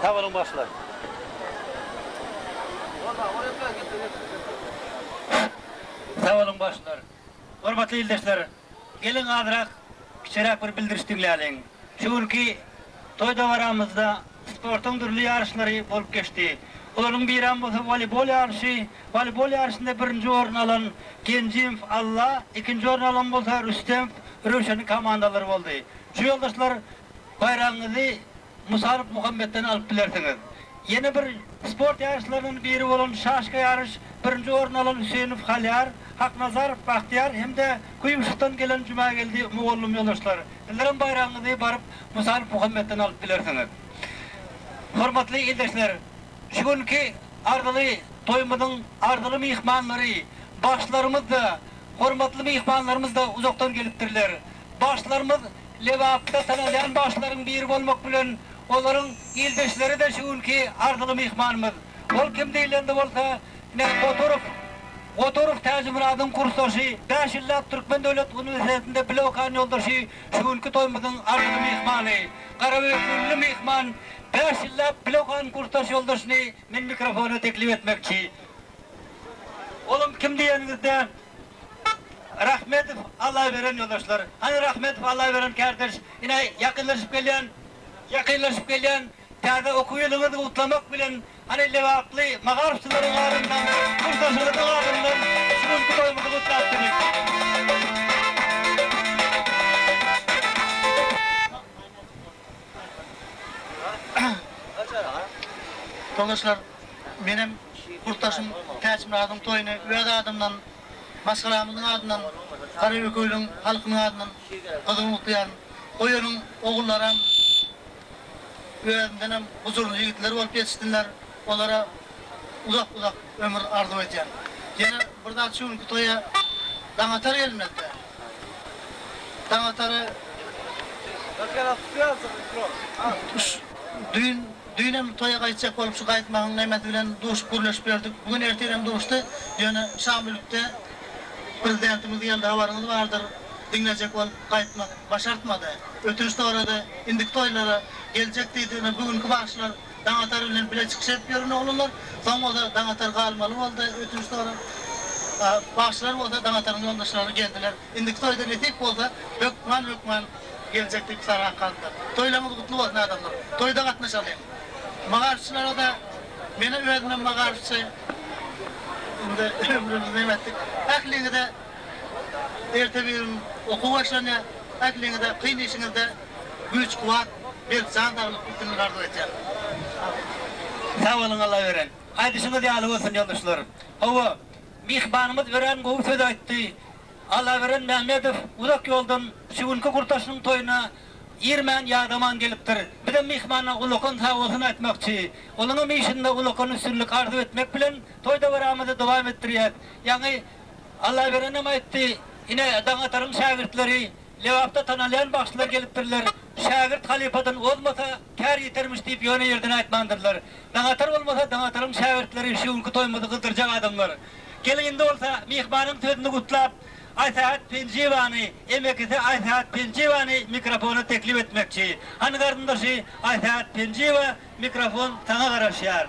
Sag boluň bagşylar. Sag boluň bagşylar. Hormatly ildeşler, geliň azrak kiçiräk bir bildiriş diňläliň. Şu günki toý dabaramyzda sportuň dürli ýaryşlary bolup geçdi. Olaryň birem bolsa woleýbol ýaryşy. Woleýbol ýaryşynda birinji orun alan Genjimow Alla, ikinji orun alan bolsa Rüstemow Röwşeniň komandalary boldy. Şu ýoldaşlar baýragyňyzy Musalow Muhammetden alyp bilersiňiz. Ýene bir sport ýaryşlarynyň biri bolan şaşka ýaryş birinji orun alan Hüseýinow Halýar, Haknazarow Bagtyýar hem-de Kuýumşykdan gelen Jumageldi mugallym ýoldaşlar, sizlerem baýragyňyzy baryp Musalow Muhammetden alyp bilersiňiz. Hormatly ildeşler, şu günki arzyly toýumyzyň arzyly myhmanlary, bagşylarymyz-da, hormatly myhmanlarymyz-da uzakdan gelipdirler. Bagşylarymyz Lebapda tanalýan bagşylaryň biri bolmak bilen. Olaryň ildeşleri-de şu günki arzyly myhmanymyz. Ol kim diýlende bolsa, ine, Goturow, Goturow Täjimyradyň kursdaşy, bäş ýyllap Türkmen döwlet uniwersitetinde bile okan ýoldaşy, şu günki toýumyzyň arzyly myhmany. Garabökgünli myhman, bäş ýyllap bile okan kursdaş ýoldaşyny men mikrofona teklip etmekçi. Olam kim diýeniňizde, Rahmetow Allaberen ýoldaşlar. Hany Rahmetow Allaberen kärdeş, ine ýakynlaşyp gelýän, ýakynlaşyp gelýän täze okuw ýylyňyzy gutlamak bilen, hany lebaply magaryfçylaryň adyndan, kursdaşyňyzyň adyndan şu günki toýumyzy gutlap bilik. Ýoldaşlar, menem kursdaşym Täçmyradyň toýuny öz adymdan, maşgalamyzyň adyndan, Garabekewüliň halkynyň adyndan gyzgyn gutlaýaryn. Goý onuň ogullaram özündenem gujurly ýigitler bolup ýetişsinler, olara uzak-uzak ömür arzuw edýän. Ýene bir zat şu günki toýa Daňatar gelmezdi. Daňatary düýn düýnem toýa gaýtjak bolup şu gaýtmagyň nemesi bilen duşup gürleşip ýördük. Bu gün ertirem duşdy. Ýöne Şamülükde prezidentimiz geldi habaryňyz bardyr. Diňlejek bolup gaýtmak başartmady. Ötünç sorady. Indiki toýlara geljek diýdi. Ine bu günki bagşylar Daňatar bilen bile çykyş edip ýören oglanlar. Soň bolsa Daňatar galmaly boldy ötünç sorap. Bagşylar bolsa Daňataryň ýoldaşlary geldiler. Indiki toýda nesip bolsa hökman hökman geljek diýip sargap galdylar. Toýlaryňyz gutly bolsun adamlar. Toýda gatnaşalyň. Magaryfçylara-da menä özümem magaryfçy. Indi ömrümizi nem etdik. Ähliňize erte bir gün okuw başlanýar. Ähliňize kyn işiňizde güýç kuwwat, berk jan saglyk üstünlik arzuw etýän. Sag boluň Allaberen. Aýdyşyňyz ýaly bolsun ýoldaşlar. Hawa, myhmanymyz örän gowy söz aýtdy. Allaberen Mämmedow uzak ýoldan şu günki gurdaşynyň toýuna irmän ýadaman gelipdir. Bizem myhmana ulakan sagbolsun aýtmakçy. Onuňam işinde ulakan üstünlik arzuw etmek bilen toý dabaramyzy dowam etdirýäs. Ýaňy Allaberenem aýtdy, ine Daňataryň şägirtleri, Lebapda tanalýan bagşylar gelipdirler. Şägirt halypadan ozmasa, kär ýitermiş diýip ýöne ýerden aýtmandyrlar. Daňatar bolmasa Daňataryň şägirtleri şu günki toýumyzy gyzdyrjak adamlar. Geliň indi bolsa myhmanyň sözüni gutlap, Aýsähet Penjiýewany, emekisi Aýsähet Penjiýewany mikrofona teklip etmekçi. Hany garyndaşy Aýsähet Penjiýewa mikrofon saňa garaşýar.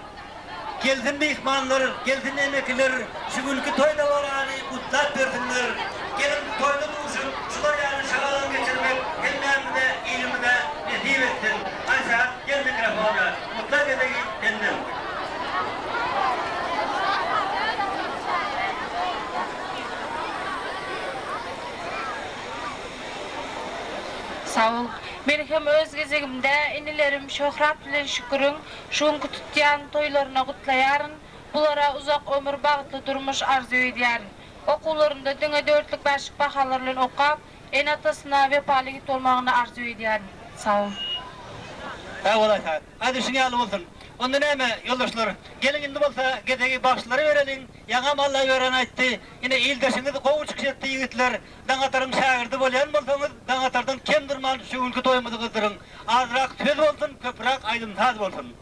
Gelsin myhmanlar, gelsin emekiler, şu günki toý dabarany gutlap bersinler. Geliň toýda duşup, şular ýaly şagalaň geçirmek hemmämize, ilimize nesip etsin. Aýsähet gel mikrofona, gutla gezegi senden. Sag bol. Men hem öz gezegimde inilerim Şöhrat bilen Şüküriň şu günki tutýan toýlaryna gutlaýaryn. Bulara uzak ömür, bagtly durmuş arzuw edýärin. Okuwlarynda diňe dörtlük bäşlik bahalar bilen okap, ene-atasyna wepaly ýigit bolmagyny arzuw edýärin. Sag bol. Sag bol Aýsat. Aýdyşyň ýaly bolsun. Onda näme, ýoldaşlar, geliň indi bolsa gezegi bagşylara bereliň. Ýaňam Allaberen aýtdy, ine ildeşiňiz gowy çykyş etdi ýigitler. Daňataryň şägirdi bolýan bolsaňyz, Daňatardan kem durman şu günki toýumyzy gyzdyryň. Azrak söz bolsun, köpräk aýdym-saz bolsun.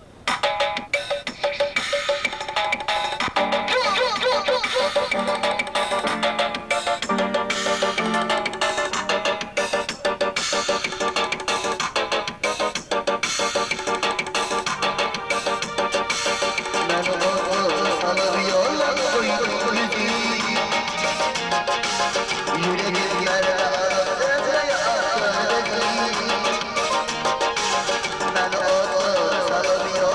Men ot salyp ýola goýdum Ýüregim ýara alyp Men ot salyp.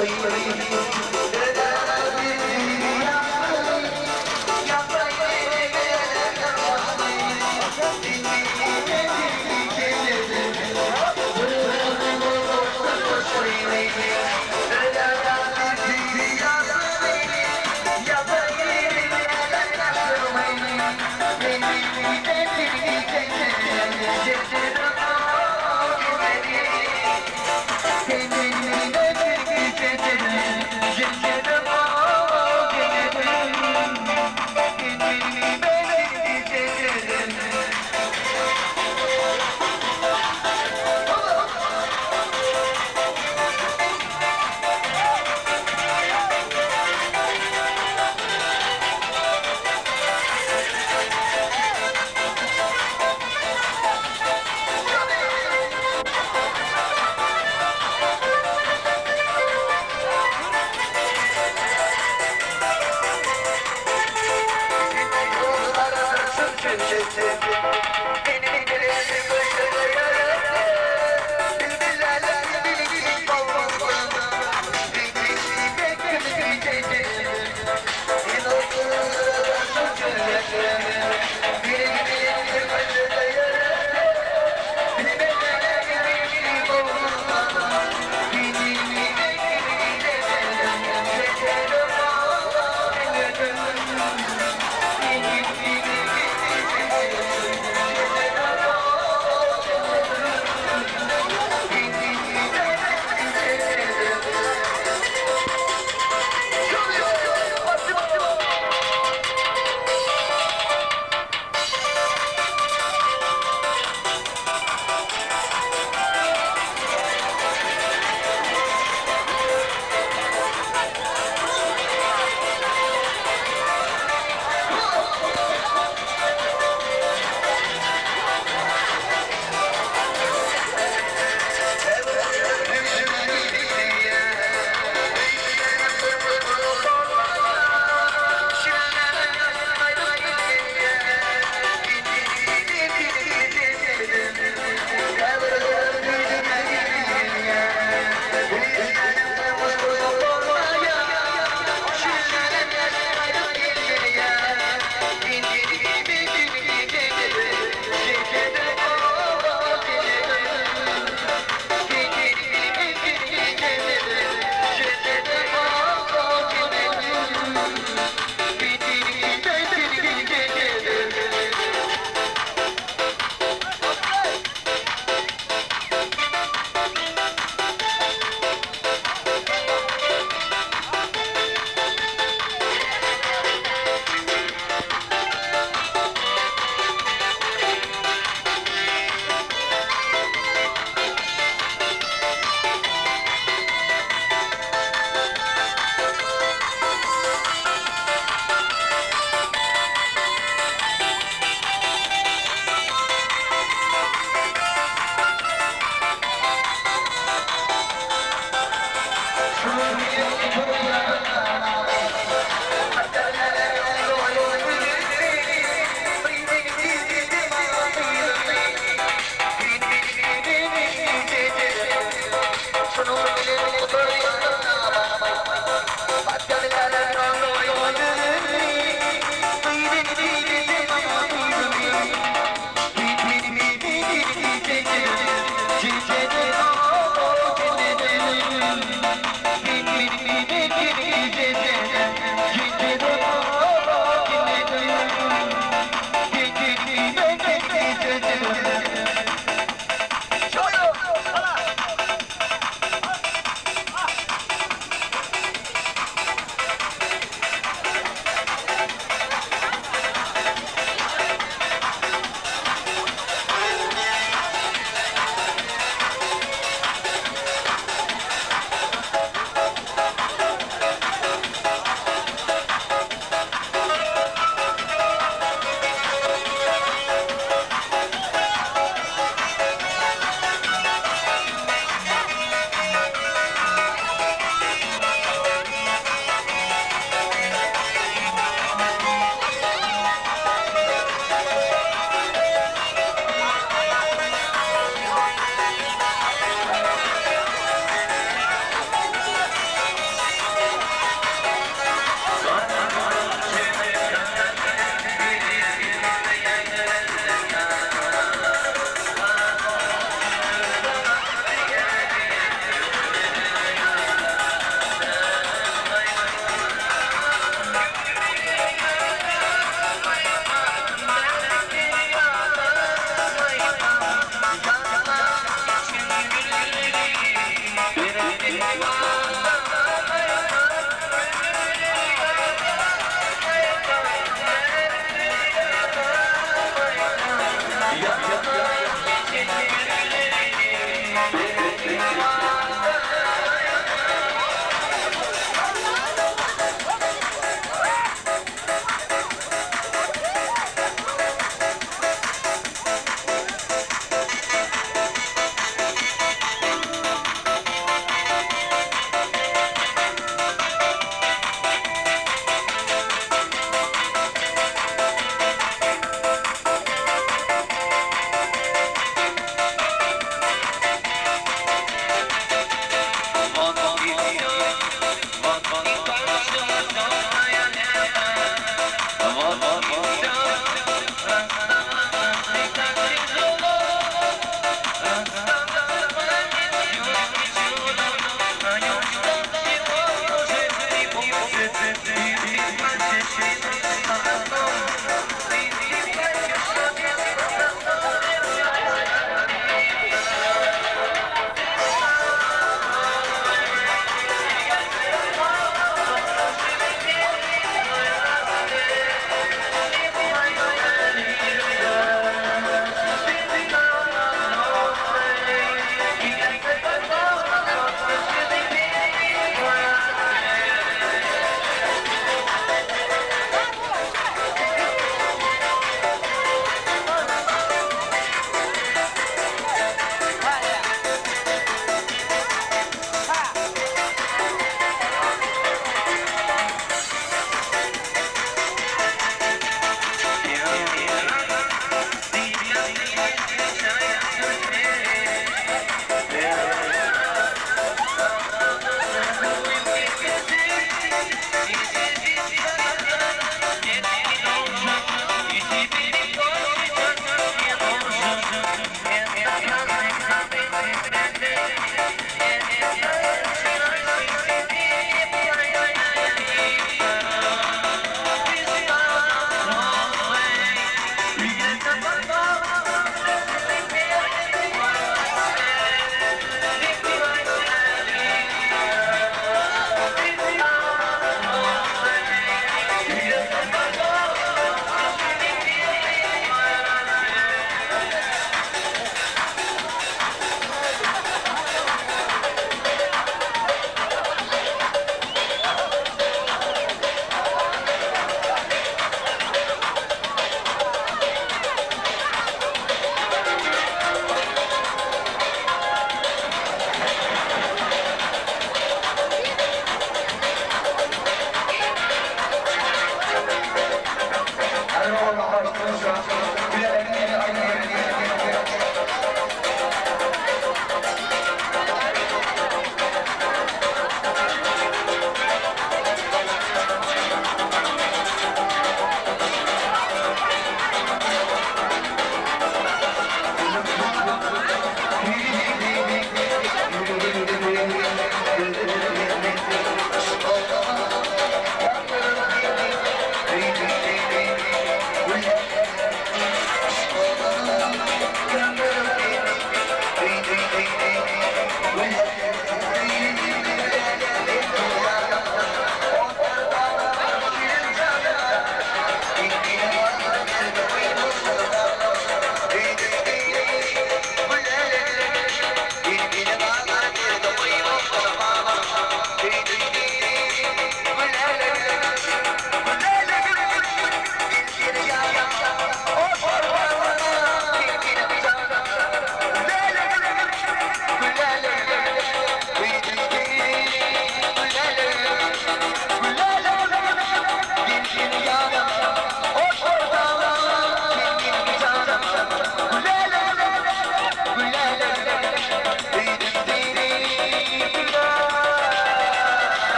Thank you.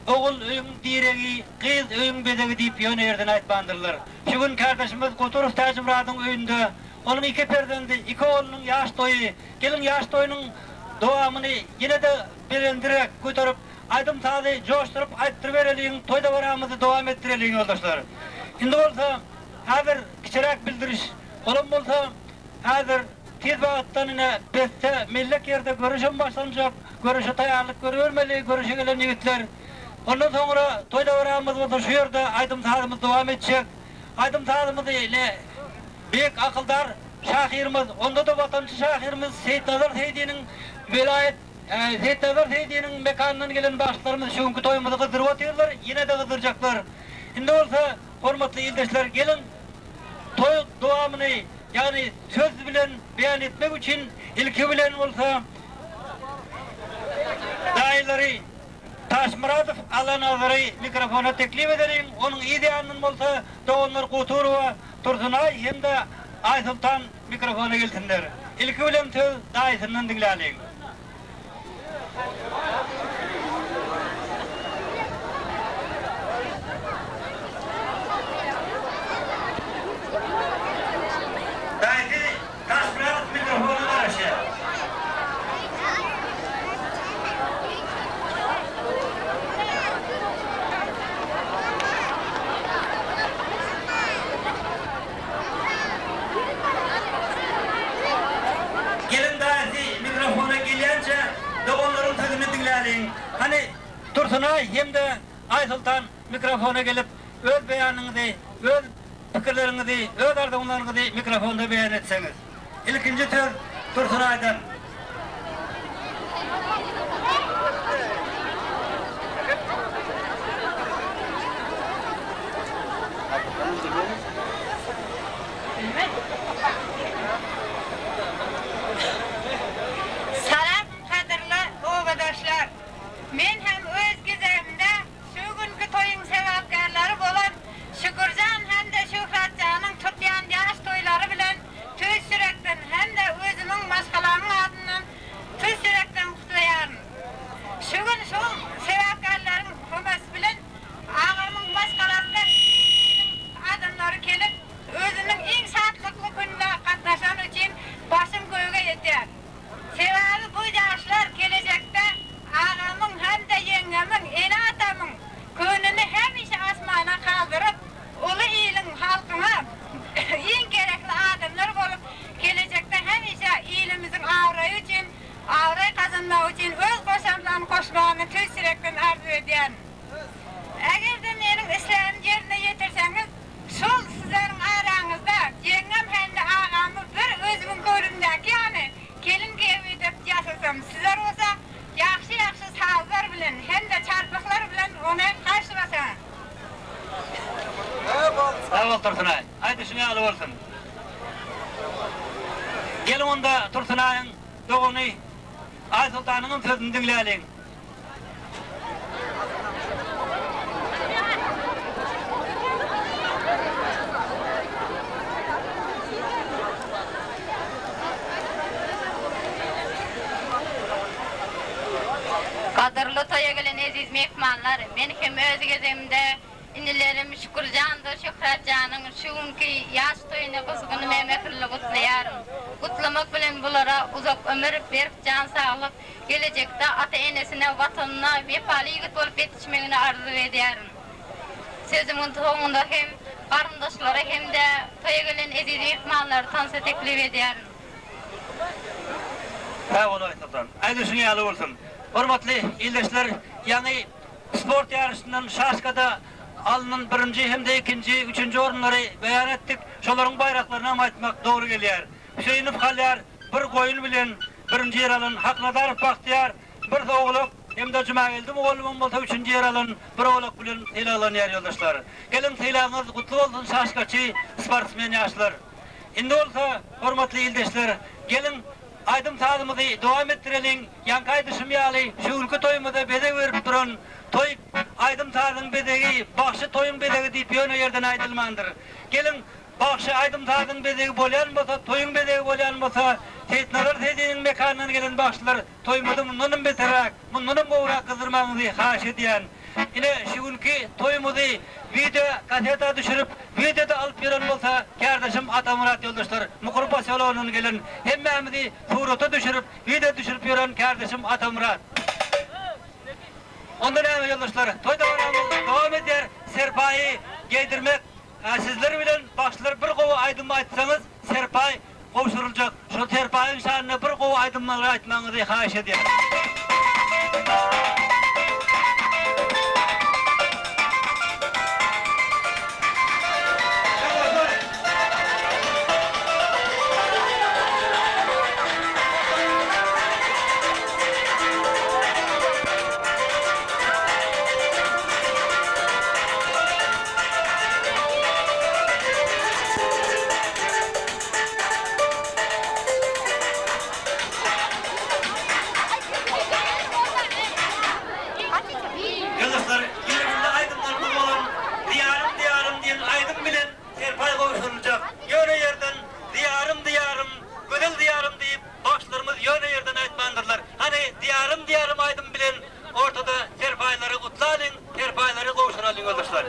Ogul öýüň diregi, gyz öýüň bezegi diýip ýöne ýerden aýtmandyrlar. Şu gün kärdeşimiz Goturow Täjimyradyň öýünde onuň iki perzendi, iki oglunyň ýaş toýy. Geliň ýaş toýunyň dowamyny ýene-de belendiräk göterip, aýdym-sazy joşduryp aýtdyrybereliň, toý dabaramyzy dowam etdireliň ýoldaşlar. Indi bolsa häzir kiçiräk bildiriş, olam bolsa häzir tiz wagtdan ine besse mellek ýerde göreşem başlanjak, göreşe taýýarlyk görübermeli göreşe gelen ýigitler. Ondan soňra toý dabaramyz bolsa şu ýerde aýdym-sazymyz dowam etjek. Aýdym-sazymyzy ine beýik akyldar şahyrymyz, onda-da watançy şahyrymyz Seýitnazar Seýdiniň welaýat Seýitnazar Seýdiniň mekanyndan gelen bagşylarymyz şu günki toýumyzy gyzdyryp otyrlar, ýene-de gyzdyrjaklar. Indi bolsa, hormatly ildeşler, geliň, toý dowamyny, ýagny söz bilen beýan etmek üçin ilki bilen bolsa daýylary Taşmyradow Allanazary mikrofona teklip edeliň, onuň yz ýanyndan bolsa doganlar Guturowa Tursunaý hem-de Aýsoltan mikrofona gelsinler. Ilki bilen söz daýysyndan diňläliň. Daýysy Taşmyradow mikrofona garaşýar. Gelin daýysy mikrofona gelýänçä doganlaryň sözüni diňläliň. Hany, Tursunaý hem-de Aýsoltan mikrofona gelip, öz beýanyňyzy, öz pikirleriňizi, öz arzuwlaryňyzy mikrofonda beýan etseňiz. Ilkinji söz Tursunaýdan. Salam gadyrly obadaşlar! Men hem öz gezegimde şu günki toýuň sebäpkärleri bolan Şükürjan hem-de Şöhratjanyň tutýan ýaş toýlary bilen tüýs ýürekden hem-de özümiň maşgalamyň adyndan tüýs ýürekden gutlaýaryn. Şu gün şu sebäpkärleriň kömesi bilen Agamyň maşgalasyna il-iliň adamlary gelip, özüniň iň şatlykly gününe gatnaşany üçin başym göge ýetýär. Sebäbi bu ýaşlar gelejekde agamyň hem-de ýeňňemiň, ene-atamyň köňlüni hemişe asmana galdyryp, uly iliň, halkyňa iň gerekli adamlar bolup, gelejekde hemişe ilimiziň abraýy üçin, abraý gazanmagy üçin öz goşantlaryny goşmagyny tüýs ýürekden arzuw edýärin. Eger-de meniň islegimi ýerine ýetirseňiz, şol sizleriň araňyzda ýeňňem hem-de agamy bir özümiň göwnümdäki ýaly gelin-giýew edip ýasasam, sizler bolsa ýagşy-ýagşy sazlar bilen hem-de çarpyklar bilen ony garşylasaňyz. Sag bol Tursunaý. Aýdyşyň ýaly bolsun. Geliň onda Tursunaýyň dogany Aýsoltanyňam sözüni diňläliň. Gadyrly toýa gelen eziz myhmanlar, men hem öz gezegimde inilerim Şükürjandyr Şöhratjanyň şu günki ýaş toýuny gyzgyn we mähirli gutlaýaryn. Gutlamak bilen bulara uzak ömür, berk jan saglyk, Gelejekde ata-enesine, Watanyna wepaly ýigit bolup ýetişmegini arzuw edýärin. Sözümiň soňunda hem garyndaşlara hem-de toýa gelen eziz myhmanlary tansa teklip edýärin. Sag bol Aýsoltan. Aýdyşyň ýaly bolsun. Hormatly ildeşler, ýaňy sport ýaryşyndan şaşkada alnan birinji hem-de ikinji, üçünji orunlary beýan etdik. Şolaryň baýraklarynam aýtmak dogry gelýär. Hüseýinow Halýar bir goýun bilen birinji ýer alan Haknazarow Bagtyýar bir owlak hem-de Jumageldi mugallymam bolsa üçünji ýer alan bir owlak bilen sylaglanýar ýoldaşlar. Geliň sylagyňyz gutly bolsun şaşkaçy sportsmen ýaşlar. Indi bolsa hormatly ildeşler geliň aýdym-sazymyzy dowam etdireliň ýaňky aýdyşym ýaly şu günki toýumyza bezeg berip duran toý aýdym-sazyň bezegi bagşy toýuň bezegi diýip ýöne ýerden aýdylmandyr. Geliň Bagşy aýdym-sazyň bezegi bolýan bolsa, toýuň bezegi bolýan bolsa, Seýitnazar Seýdiniň mekanyndan gelen bagşylar toýumyzy mundanam beterräk, mundanam gowurak gyzdyrmagyňyzy haýyş edýän. Ine, şu günki toýumyzy wideo kaseta düşürip, wideoda alyp ýören bolsa kärdeşim Atamyrat ýoldaşlar, Mukur posýologyndan gelen, hemmämizi surata düşürip, wideo düşürip ýören kärdeşim Atamyrat. Onda näme ýoldaşlar, toý dabaramyz dowam edýär, serpaýy geýdirmek sizler bilen bagşylar bir gowy aýdym aýtsaňyz serpaý gowşuryljak, şol serpaýyň şanyna bir gowy aýdymlary aýtmagyňyzy haýyş edýärin. Ýoldaşlar, ýerli aýdymlarymyz bolan Diýarym, Diýarym diýen aýdym bilen serpaý gowşuryljak. Ýöne ýerden Diýarym, Diýarym, gözel Diýarym diýip, bagşylarymyz ýöne ýerden aýtmandyrlar. Hany, Diýarym, Diýarym aýdym bilen ortada serpaýlary gutlalyň, serpaýlary gowşuralyň ýoldaşlar.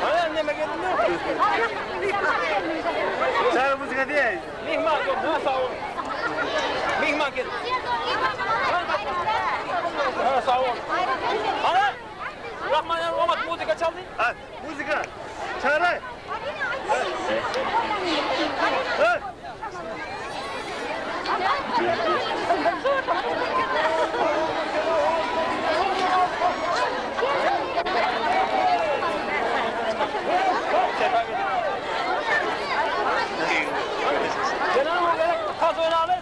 Hana neme geldi? Çağır müzika diye. Mihman geldi. Ha sağ ol. Mihman geldi. Ha sağ ol. Hana Rahman omat muzika çaldy. Ha, muzika. Çağır. Ha. Kenan o gerek kaz oynalı.